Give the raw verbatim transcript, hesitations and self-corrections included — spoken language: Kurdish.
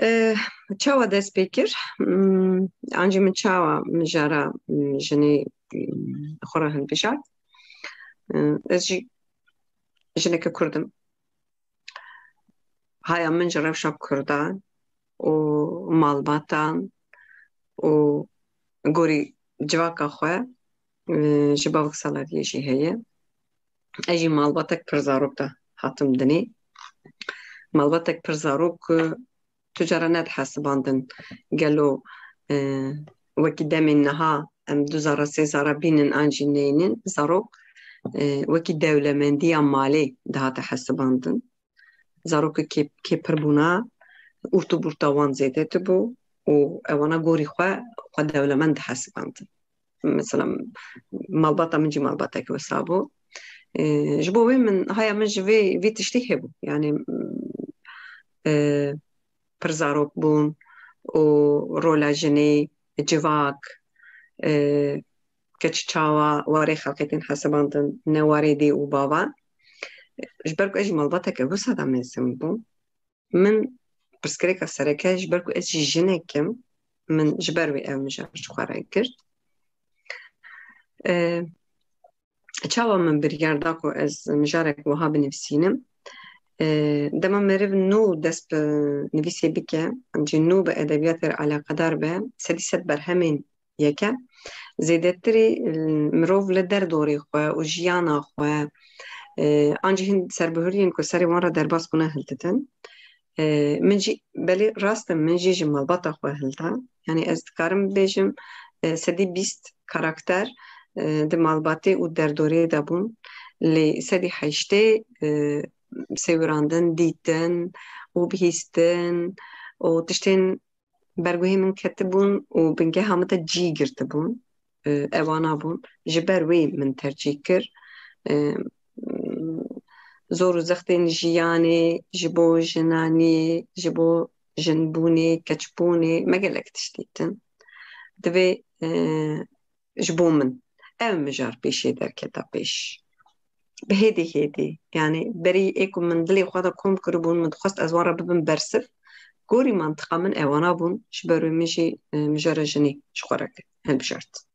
Eh, çawa dest pê kir? Hmm, ancî min çawa mijara, hmm, jinê, hmm, xwe re hilbijart? Eh, ez jî jineke Kurd im. Haya min ji rewşa Kurdan û malbatan û gorî civaka xwe, e, ji bavek salariyê jî heye. Ez jî malbatek pir zarok de hatim dinê. Malbatek pir zarok, e, tu cara nedihesibandin. Gelo, e, wekî demên niha em du zara sê zara bînin an jî neynin. Zarok, e, wekî dewlemendiya malê dihate hesibandin. Zarokê kê, kê pir bûna, ûrt û burta wan zêde dibû û ewana gorî xwe, xwe dewlemend dihesibandin. Mesela malbata min jî malbateke wisa bû. E, ji bo wê min, haya min ji vê, vê tiştî hebû. Yani, e, pir zarok bûn û rola jinê, civak, e, keç çawa warê xelkê tên hesibandin, ne warê dê û bavan. Ji ber ku ez jî malbateke wisa de mezin bûm, min pirsgirêka sereke, ji ber ku ez jî jinek im, min ji ber wê ev mijar ji xwe re girt. E, çawa min biryar da ku ez mijarek wiha binivîsînim? E, dema meriv nû dest bi nivîsê bike, cî nû bi edebiyatê re eleqedar be, sedî sed berhemên yeke, zêdetirî, e, mirov li derdorê xwe û jiyana xwe, e, an jî hin serbihuriyên ku serê wan re derbas bûne hildidin. E, min jî, belê rast e, min jî ji malbata xwe hilda. Yani ez dikarim bibêjim, e, sedî bîst karakter, e, di malbatê û derdorê de bûn. Lê sedî heştê, e, sêwirandin, dîtin û bihîstin û tiştên berguhê min ketibûn û bingeha min de cî girtibûn. E, ewana bûn. Ji ber wê min tercîh kir. E, zor û zextên jiyanê ji bo jinanî, ji bo jinbûnê, keçbûnê, me gelek tişt dîtin. Divê, e, ji bo min ev mijar pêşê derketa pêş. Bi hêdî hêdî, yani berî ê ku min dilê xwe de kom kiribûn, min dixwest ez wan re bibim bersiv. Gorî mantiqa min ewana bûn, ji ber wê min jî, e, mijara jinê ji xwe re hilbijart.